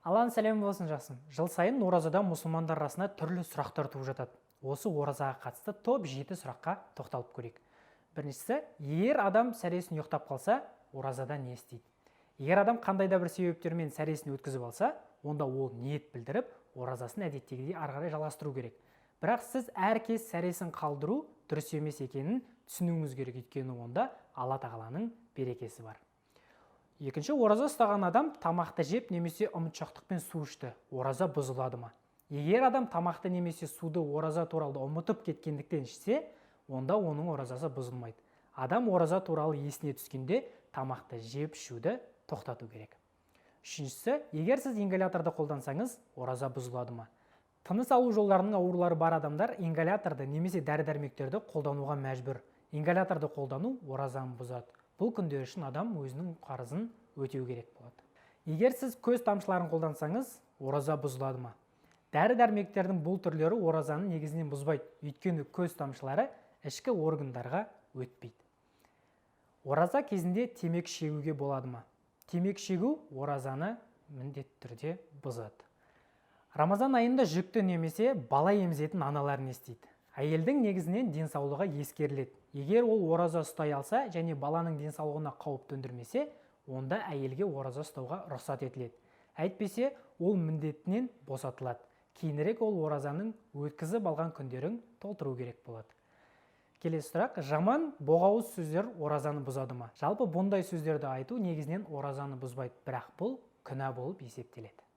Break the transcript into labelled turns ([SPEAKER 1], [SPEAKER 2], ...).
[SPEAKER 1] Алланың сәлемі болсын, жақсым. Жыл сайын оразада мұсылмандар арасында түрлі сұрақтар туып жатады. Осы оразаға қатысты топ 7 сұраққа тоқталып көрейік. Біріншісі: егер адам сәресін ұйықтап қалса, оразада не істейді? Егер адам қандай да бір себептермен сәресін өткізіп алса, онда ол ниет білдіріп, оразасын әдеттегідей ары қарай жалғастыру керек. Бірақ сіз әр кез сәресін қалдыру дұрыс емес екенін түсінуіңіз керек, өйткені онда Алла тағаланың берекесі бар. Екінші: ораза ұстаған адам тамақты жеп немесе ұмытшақтықпен су ішті, ораза бұзылады ма? Егер адам тамақты немесе суды ораза туралы ұмытып кеткендіктен ішсе, онда оның оразасы бұзылмайды. Адам ораза туралы есіне түскенде тамақты жеп ішуді тоқтату керек. Үшіншісі: егер сіз ингаляторды қолдансаңыз, ораза бұзылады ма? Тыныс алу жолдарының аурулары бар адамдар ингаляторды немесе дәрі-дәрмектерді қолдануға мәжбүр. Ингаляторды қолдану оразаны бұзады. Бұл күндер үшін адам өзінің қарызын өтеу керек болады. Егер сіз көз тамшыларын қолдансаңыз, ораза бұзылады ма? Дәрі-дәрмектердің бұл түрлері оразаны негізінен бұзбайды, өйткені көз тамшылары ішкі органдарға өтпейді. Ораза кезінде темекі шегуге болады ма? Темекі шегу оразаны міндетті түрде бұзады. Рамазан айында жүкті немесе бала емізетін аналар не істейді? Әйелдің негізінен денсаулығы ескеріледі. Егер ол ораза ұстай алса және баланың денсаулығына қауіп төндірмесе, онда әйелге ораза ұстауға рұқсат етіледі. Әйтпесе ол міндетінен босатылады. Кейінірек ол оразаның өткізіп алған күндерін толтыру керек болады. Келесі сұрақ: жаман, боғауыз сөздер оразаны бұзады ма? Жалпы, бұндай сөздерді айту негізінен оразаны бұзбайды, бірақ бұл күнә болып есептеледі.